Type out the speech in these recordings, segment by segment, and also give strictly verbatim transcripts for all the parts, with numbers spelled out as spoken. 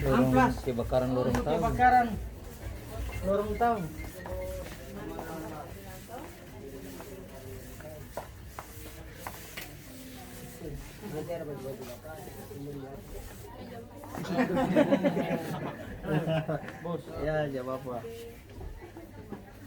Lorong kebakaran lorong tahu. Kebakaran lorong tahu. Bos. Ya, ya, Bapak.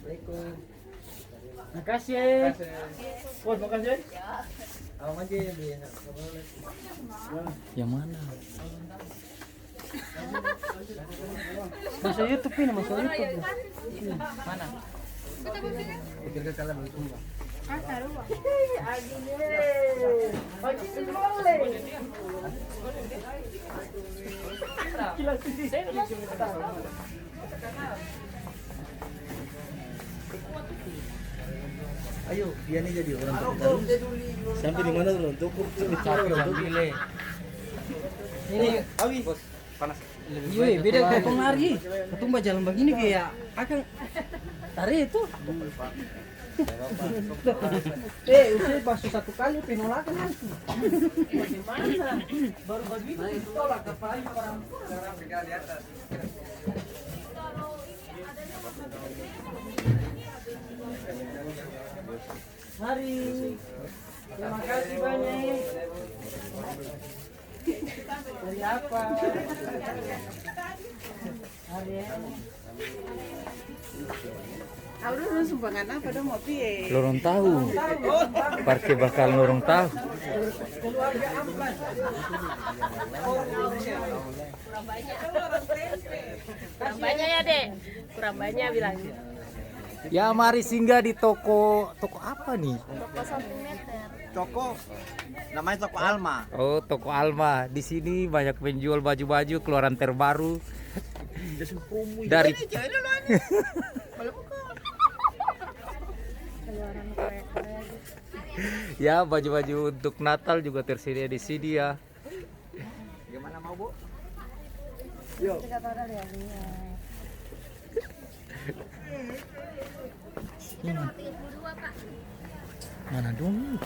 Assalamualaikum. Makasih, eh. Makasih. Bos, makasih, eh. Abang aja yang beli. Yang mana? Masuk YouTube ini, masuk YouTube. Mana? Ayo, dia ni jadi orang terkenal. Sampai di mana orang toko? Capek orang toko. Ini, Awi. Bos, panas. Iya, beda katong lari. Katong bajalan bagini kaya akang tare itu. Eh, usai basu satu kali penolakan langsung. Bagaimana? Baru bagitu ditolak, apalagi parampuan. Mari. Terima kasih banyak. Dari apa? Hari ini. Aduh, dong sumbangan apa dong mau pi, eh? Lorong tahu. Parke bakal lorong tahu. Keluarga Amplas. Kurang banyak ya, Dek? Kurang banyak bilang. Ya, mari singgah di toko, toko apa nih? Toko satu meter. Toko, namanya toko Alma. Oh, toko Alma. Di sini banyak penjual baju-baju keluaran terbaru dari. Ini cewek dulu, Ani. Kalau buka. Keluaran Korea-Korea gitu. Ya, baju-baju untuk Natal juga tersedia di sini ya. Gimana, mau, Bu? Yuk. Ini. Mana dong?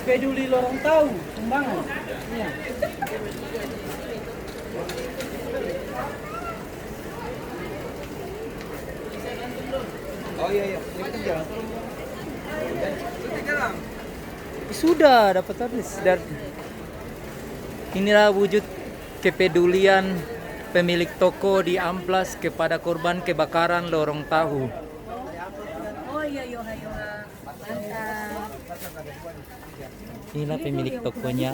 Peduli lorong tahu, sumbangan. Iya. Oh, iya, iya. Ini kan jalan. Sudah dapat habis. Dan inilah wujud kepedulian pemilik toko di Amplas kepada korban kebakaran lorong tahu. Oh, iya, iya, iya. Mantap. Inilah pemilik tokonya.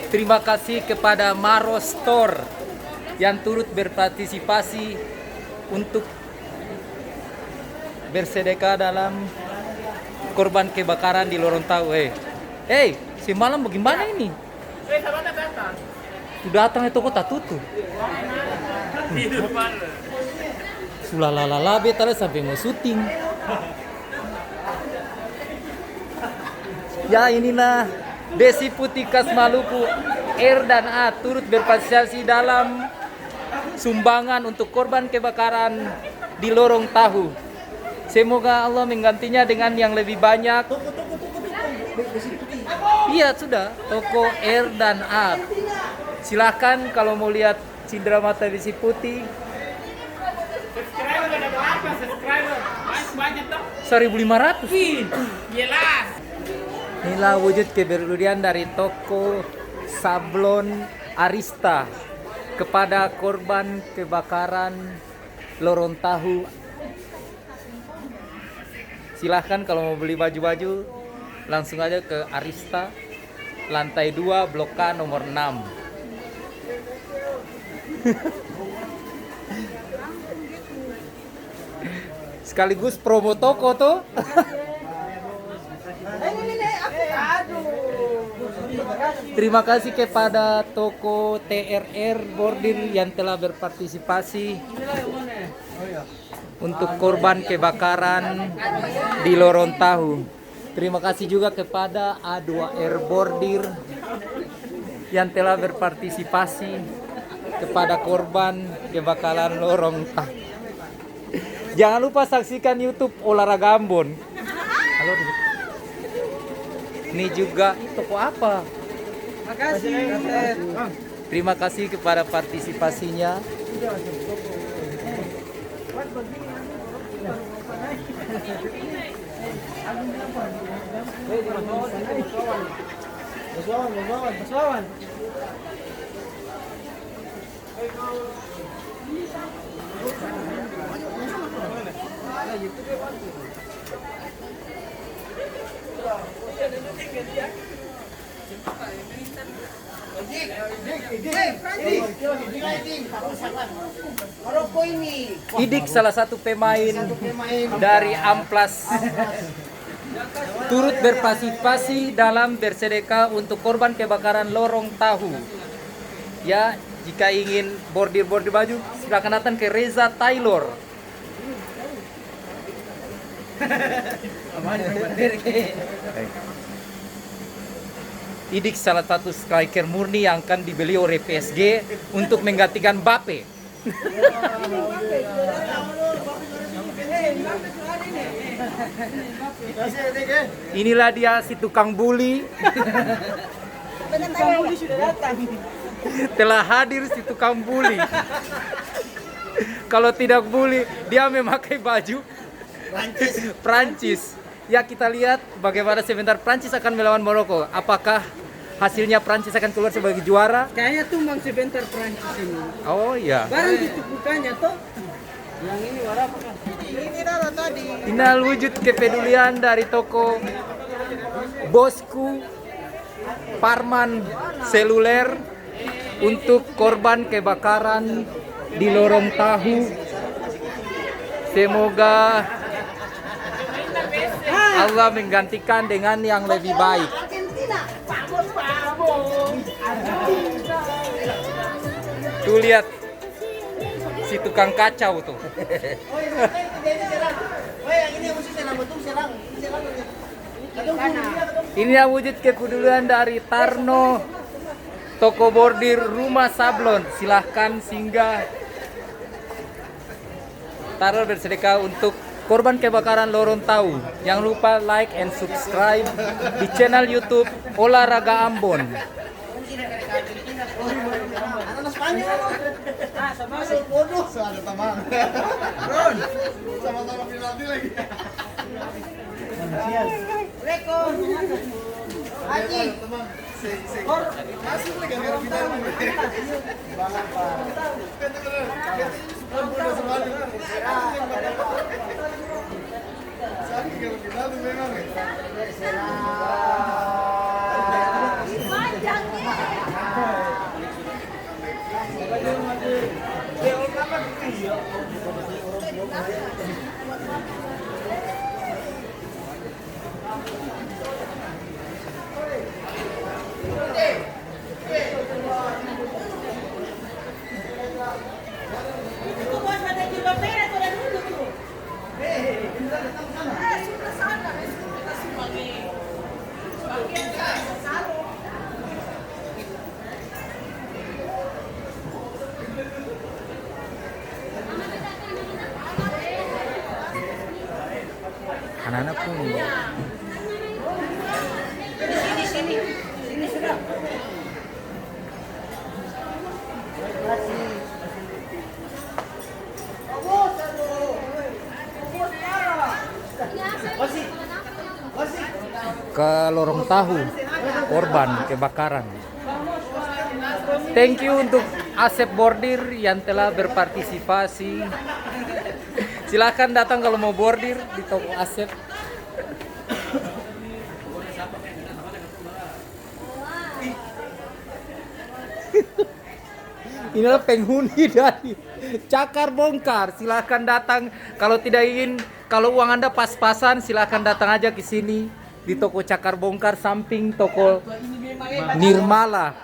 Terima kasih kepada Maro Store yang turut berpartisipasi untuk bersedekah dalam korban kebakaran di Lorong Tahu. Eh, hei, semalam bagaimana ini? Su datang, e, toko tatutu. Su lalala beta lia sampe mo syuting. Ya, inilah Besi Putih Khas Maluku, R dan A, turut berpartisipasi dalam sumbangan untuk korban kebakaran di Lorong Tahu. Semoga Allah menggantinya dengan yang lebih banyak. Iya, sudah. Toko R dan A. Silahkan kalau mau lihat cindera mata besi putih. Subscriber ada berapa subscriber? Banyak, banyak, toh. Seribu lima ratus. Ih, jelas. Inilah wujud kepedulian dari toko sablon Arista kepada korban kebakaran Lorong Tahu. Silahkan kalau mau beli baju-baju, Langsung aja ke Arista, lantai dua, blok K, nomor enam. Sekaligus promo toko to. Terima kasih kepada toko T R R Bordir yang telah berpartisipasi untuk korban kebakaran di Lorong Tahu. Terima kasih juga kepada A dua R Bordir yang telah berpartisipasi kepada korban kebakaran Lorong Tahu. Jangan lupa saksikan YouTube Olahraga Ambon. Halo, Dik. Ini juga toko apa? Makasih. Terima kasih kepada partisipasinya. Idik, salah satu pemain dari Amplas, turut berpartisipasi dalam bersedekah untuk korban kebakaran Lorong Tahu. Ya, jika ingin bordir-bordir baju, silakan datang ke Reza Tailor. Idik, salah satu striker murni yang akan dibeli oleh P S G untuk menggantikan Mbappe. Inilah dia, si tukang buli. Telah hadir si tukang buli. Kalau tidak buli, dia memakai baju Prancis. Ya, kita lihat bagaimana sebentar Prancis akan melawan Maroko. Apakah hasilnya Prancis akan keluar sebagai juara? Kayaknya tumbang sebentar Prancis ini. Oh, iya. Barang tutup bukanya, toh. Yang ini warna apa, Kak? Ini, Dara, tadi. Inilah wujud kepedulian dari toko Bosku Parman Seluler untuk korban kebakaran di Lorong Tahu. Semoga Allah menggantikan dengan yang lebih baik. Tuh, lihat si tukang kacau tuh. Ini yang wujud kepedulian dari Tarno, toko bordir Rumah Sablon. Silahkan singgah. Tarno bersedekah untuk korban kebakaran Lorong Tahu. Jangan lupa like and subscribe di channel YouTube Olahraga Ambon. Ada tamang. Sama-sama penalti lagi. Masuk lagi, gara-gara penalti. Anak-anak pun. Ke Lorong Tahu, korban kebakaran. Thank you untuk Asep Bordir yang telah berpartisipasi. Silahkan datang kalau mau bordir di toko Asep. Inilah penghuni dari Cakar Bongkar. Silahkan datang. Kalau tidak ingin, kalau uang Anda pas-pasan, silahkan datang aja ke sini di toko Cakar Bongkar, samping toko Nirmala.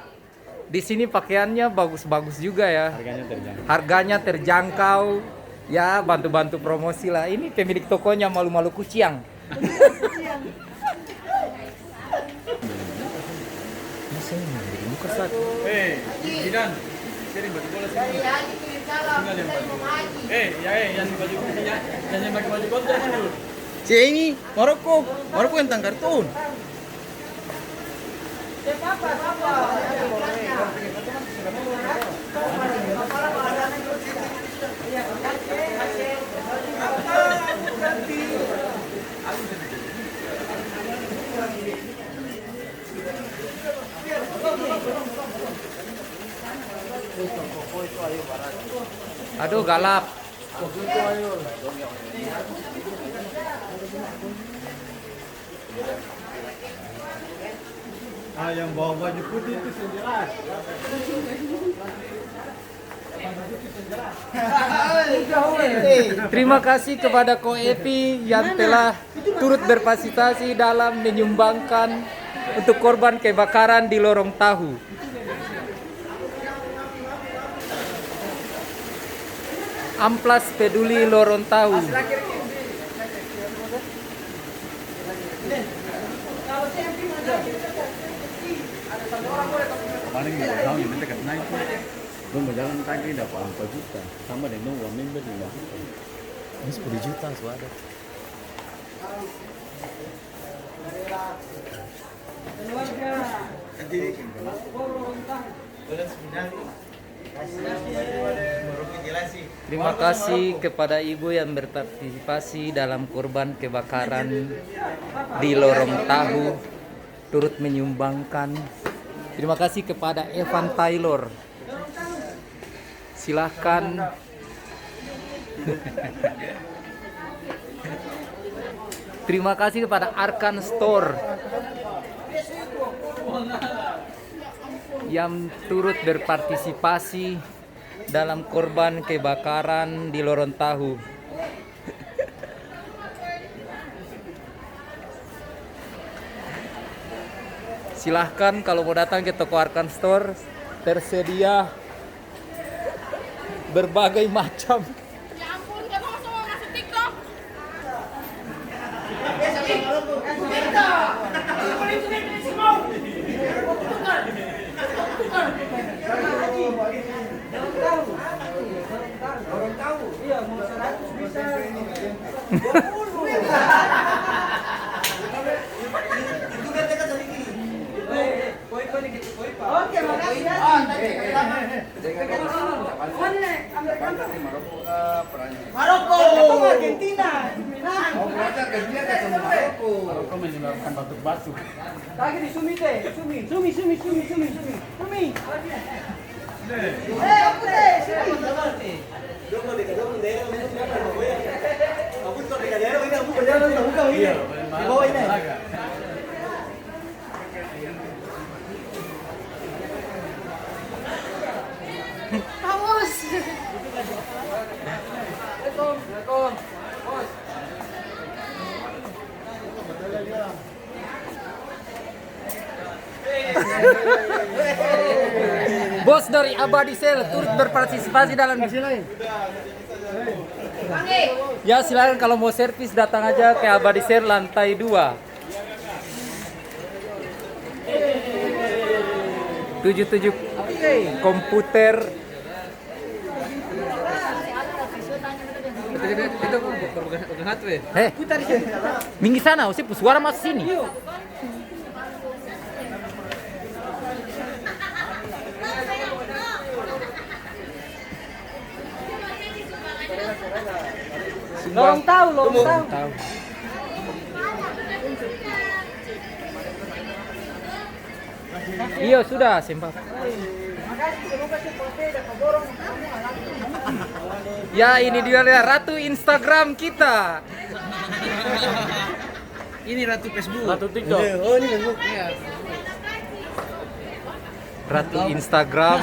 Di sini pakaiannya bagus-bagus juga, ya. Harganya terjangkau. Harganya terjangkau. Ya, bantu-bantu promosi lah. Ini pemilik tokonya malu-malu kuciang. Hei, Jidan, sini baju bola sini. Tinggal yang baju. Eh, ya, eh, yang baju, yang, yang pakai baju kontra mundur. Ceng, Maroko, Maroko yang tang kartun. Aduh, galap. Ah, yang bawa baju putih itu seng jelas. Terima kasih kepada Ko Epi yang telah turut berpartisipasi dalam menyumbangkan untuk korban kebakaran di Lorong Tahu. Amplas Peduli Lorong Tahu. Kemarin yang tahu yang minta kasih naik, dong bajalan kaki dapat empat juta, tambah deng dong uang member lima juta. Ini sepuluh juta su ada. Terima kasih kepada Ibu yang berpartisipasi dalam korban kebakaran di Lorong Tahu, turut menyumbangkan. Terima kasih kepada Evan Taylor. Silahkan. Terima kasih kepada Arkan Store yang turut berpartisipasi dalam korban kebakaran di Lorong Tahu. Silahkan kalau mau datang ke toko Arkan Store, tersedia berbagai macam. Ya ampun, kenapa semua masuk TikTok? Oke, makasih ya. Maroko. Argentina. Maroko mengeluarkan batuk-batuk. Lagi di Sumi teh, Sumi. Sumi, Sumi, Sumi, Sumi, Sumi. Sumi. Eh, aku teh, Sumi. Aku di bawah ini. Haus. Bos dari Abadi Sel turut berpartisipasi dalam. Ya, silakan kalau mau servis datang aja ke Abadi Sel lantai dua. Tujuh tujuh komputer. Heh, minggir sana, ose pung suara maso sini. Lorong Tahu, Lorong Tahu. Iyo, sudah, sempat. Ya, ini dia, ya, ratu Instagram kita. Ini ratu Facebook. Ratu TikTok. Iya, oh, ini Facebook. Iya. Ratu Instagram.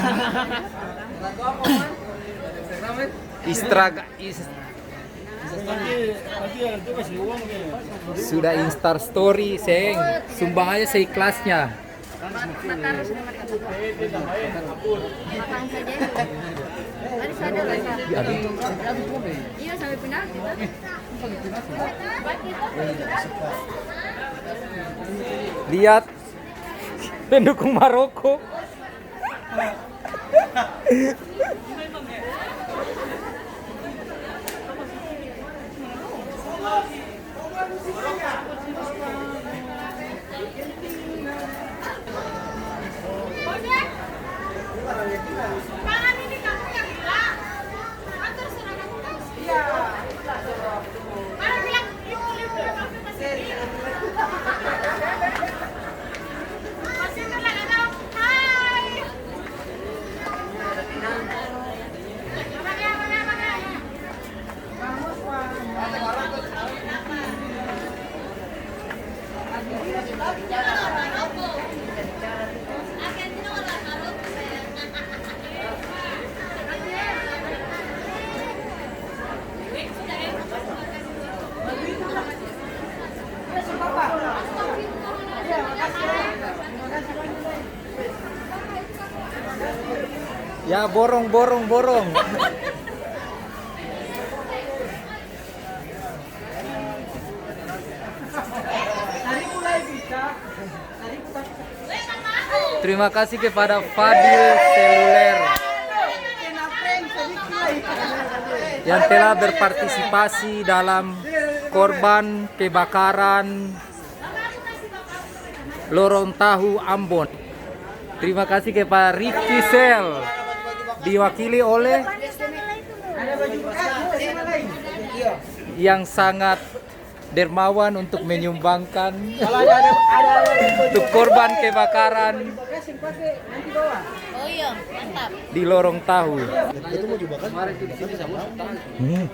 Istra-, is-, sudah Insta story, seng. Sumbang aja seikhlasnya. Makan saja itu. Tadi sudah ada rasa. Iya, sampai penalti, tuh. Lihat, pendukung Maroko. Ya, borong, borong, borong. Terima kasih kepada Fadil Seluler yang telah berpartisipasi dalam korban kebakaran Lorong Tahu Ambon. Terima kasih kepada Rifki Sel, diwakili oleh yang sangat dermawan untuk menyumbangkan untuk korban kebakaran Oh iya, mantap. Di Lorong Tahu. Hmm.